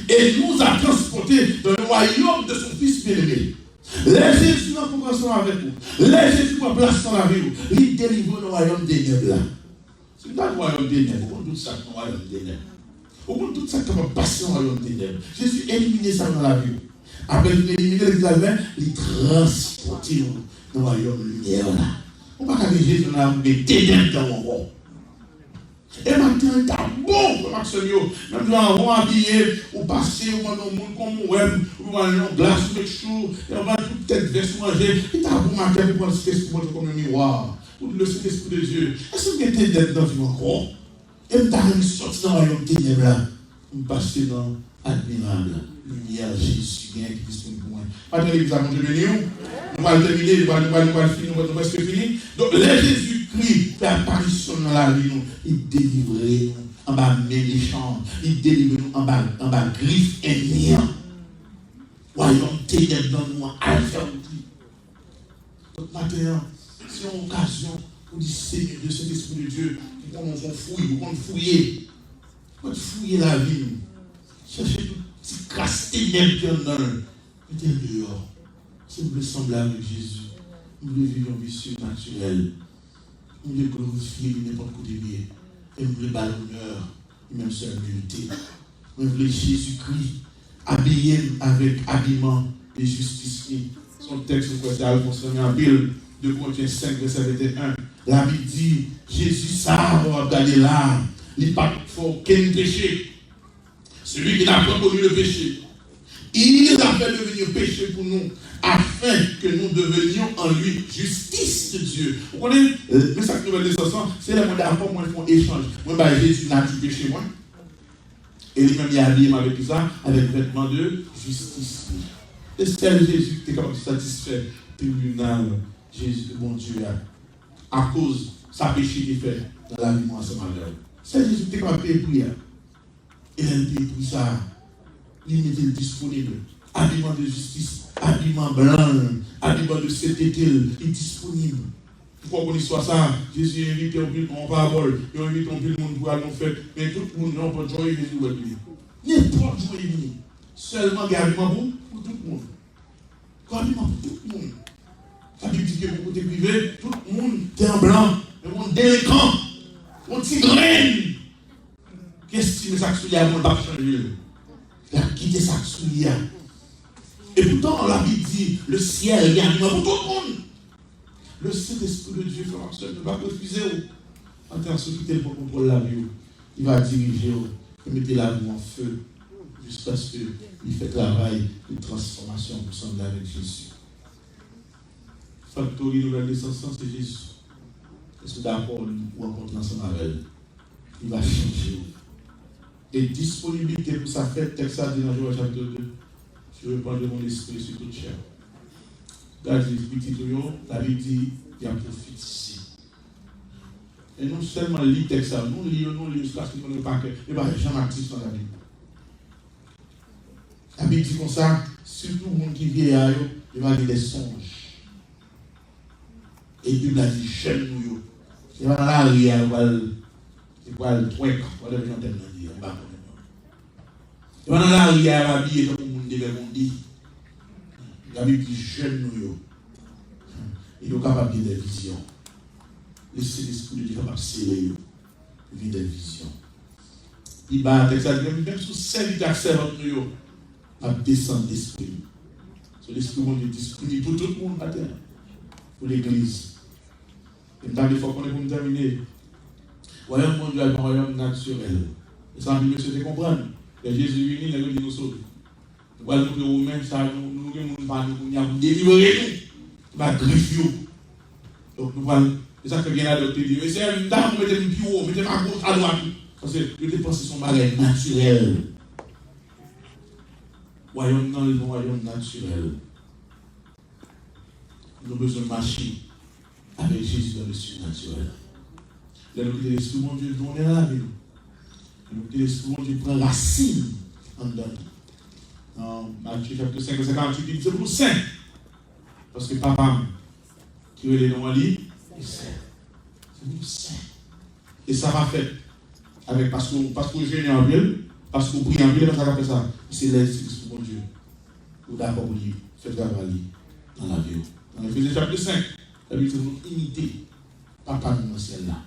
et nous a transportés dans le royaume de son Fils bien-aimé. Lè Jezi rankontre ansanm avèk ou, lè Jezi pran plas nan lavi w, li delivre w nan wayòm tenèb la. Si w ta nan wayòm tenèb, ou konn tout sa k nan wayòm tenèb. Ou konn tout sa k kapab pase nan wayòm tenèb. Jezi elimine sa nan lavi w. Apre l fin elimine, li di al fè, li transpòte w nan wayòm limyè la. Ou pa ka gen Jezi nan lavi w, gen tenèb nan w ankò. E maten an, li ta bon, frè m ak sè m yo. Menm jan w abiye, ou pase, ou mande yon moun kòman w wè m, ou pran yon glas, ou make sure, e w pran tout tèt vès ou ranje. Li ta bon maten pou pran Sentespri Bondye kòm yon miwa. Pou di, le Saint-Esprit de Dieu, èske m gen tenèb nan vi m ankò? E m ta renmen sòti nan wayòm tenèb la. M pase nan admirab limyè Jezi genyen ki disponib pou mwen. Maten, legliz la, Bondye beni w. Nou pral tèmine, nou pral, nou pral, nou pral fini, nou pral, nou prèske fini. Donk, lè Jezikri fè aparisyon nan lavi nou, li delivre nou anba men mechan an, li delivre nou anba, anba grif ènmi an. Wayòm tenèb nan nou an al fè wout li. Donk, maten an, se yon okazyon pou di, Senyè Dye, Sentespri de Dye, ou konnen w se yon fouye, ou konn fouye. Mwen fouye lavi m. Chèche tout ti kras tenèb ki anndan l. Mete l deyò. Si m vle sanble avèk Jezi, m vle viv yon vi sinatirèl. M vle glorifye li nenpòt kote m ye. E m vle ba l onè li menm sèl merite. Mwen vle Jezikri abiye m avèk abiman de jistis li. Se yon tèks mwen kwè se Alphonse renmen anpil, de Korentyen senk, vèsè venteyen. Labib di, Jezi sa a w ap gade la a, li pa t fè okenn peche. Celui qui n'a point connu le péché, il l'a fait devenir péché pour nous, afin que nous devenions en lui justice de Dieu. Ou konnen, men sa k nouvèl nesans lan, se lè mwen dakò, mwen fè yon echanj. Mwen bay Jezi nati peche mwen, e li menm li abiye m avèk ki sa? Avèk vètman de jistis li. Se sèl Jezi ki te kapab satisfè tribinal Jezi, Bondye a, akoz sa peche te fè nan lavi mwen ansanm avè w. Sèl Jezi ki te kapab peye pri a. E lè l peye pri sa a, li mete l disponib. Abiman de jistis, abiman blan l, abiman de sentete l, li disponib. Ou kwè w konn istwa sa a? Jezi envite anpil, nan yon parabòl, yo envite anpil moun pou al nan yon fèt, men tout moun nan pòt jan yo rive sou wèt li. Nenpòt jan yo vini. Sèlman gen abiman pou, pou tout moun. Gen abiman pou tout moun. Labib di ke pou kote k rive, tout moun te an blan. Men yon delenkan, yon ti grenn ki estime sa k sou li a bon, l p ap chanje l. L ap kite sa k sou li a. E poutan, Labib di, le syèl gen abiman pou tout moun. Le Saint-Esprit de Dieu, frè m ak sè m, nou p ap refize w. Maten an, si w kite l pran kontwòl lavi w, li va dirije w e mete lavi w an fe, jiskaske li fè travay de transfòmasyon pou sanble avèk Jezi. Faktori nouvèl nesans lan, se Jezi. Èske w dakò ou rankontre ansanm avè l? Li va chanje w. E disponiblite pou sa fèt, tèks la di nan Jowèl chapit de, Je répandrai mon esprit sur toute chair. Gade, pitit ou yo, Labib di, y ap pwofetize. E nou sèlman li tèks sa yo, nou li yo, nou li yo jiskaske nou konnen yo pa kè, yo pa janm aktif nan Labib. Labib di konsa, sitou moun ki vyeya yo, yo va gen de sonj. E Bib la di jèn nou yo. Se pa nan lari a yo pral, yo pral twèk, whatever jan tèm nan di, m pa konnen non. Se pa nan lari a yo abiye tankou moun devè Bondye. Labib di jèn nou yo. E yo kapab gen de vizyon. Le Saint-Esprit de Dieu kapab sele yo. Gen de vizyon. Pi ba a, tèks la di, menm, menm sou sèvitè ak sèvant nou yo, ap desann lespri m. So, lespri Bondye disponib pou tout moun maten an, pou legliz. E m ta vle fè w konnen pou m tèmine, wayòm Bondye a pa yon wayòm natirèl. E sa anpil mesye te konprann. Lè Jezi vini, nèg yo di nou sove. Nou pral montre Women sa, nou, nou gen moun pa nou kounye a pou delivre nou anba grif yo. Donk, nou pral, e sa k fè gen ladan yo te di, mesye, m ta pou mete m pi wo, mete m agoch, adwat. Paske yo te panse se yon bagay natirèl. Wayòm nan, li se yon wayòm natirèl. Nou bezwen mache avèk Jezi dans le surnaturel. Lè nou kite Lespri Bondye tounen nan lavi nou, lè nou kite Lespri Bondye pran rasin anndan nou. Nan Matye chapit senk, vèsè karanntuit, li di, se pou nou sen. Paske Papa m, ki rele non an li, li sen. Se pou nou sen. E sa pa fèt avèk paske, paske w jene anpil, paske w priye anpil, e pa sa k ap fè sa. Se lè Lespri Bondye, ou dakò pou li fè travay li nan lavi w. Nan Efezen chapit senk, Labib di nou imite Papa nou nan syèl la,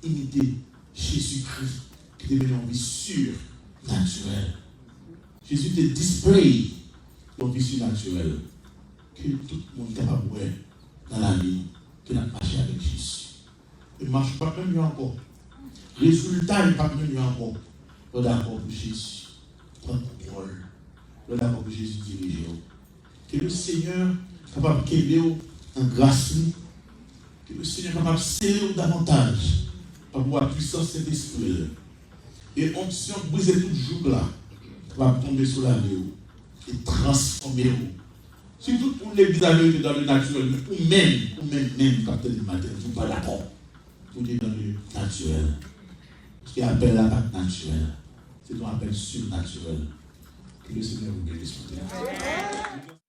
imite Jezikri ki te mennen yon vi sirnatirèl. Jezi te display yon vi sirnatirèl ke tout moun kapab wè nan lavi nou ke n ap mache avèk Jezi. E mach pa t menm jan ankò. Rezilta yo pa t menm jan ankò. Lè w dakò pou Jezi pran kontwòl, lè w dakò pou Jezi dirije w. Ke le Senyè kapab kenbe w nan gras li. Ke le Senyè kapab sere w davantaj pa pouvwa pwisans Sentespri l. E onksyon k brize tout jouk la kapab tonbe sou lavi w e transfòme w. Si tout moun legliz la verite dans le naturel, men ou menm, ou menm menm k ap tande maten, ou pa dakò pou te dans le naturel. Paske apèl la pa t natirèl. Se yon apèl sirnatirèl. Ke le Senyè vous bénisse.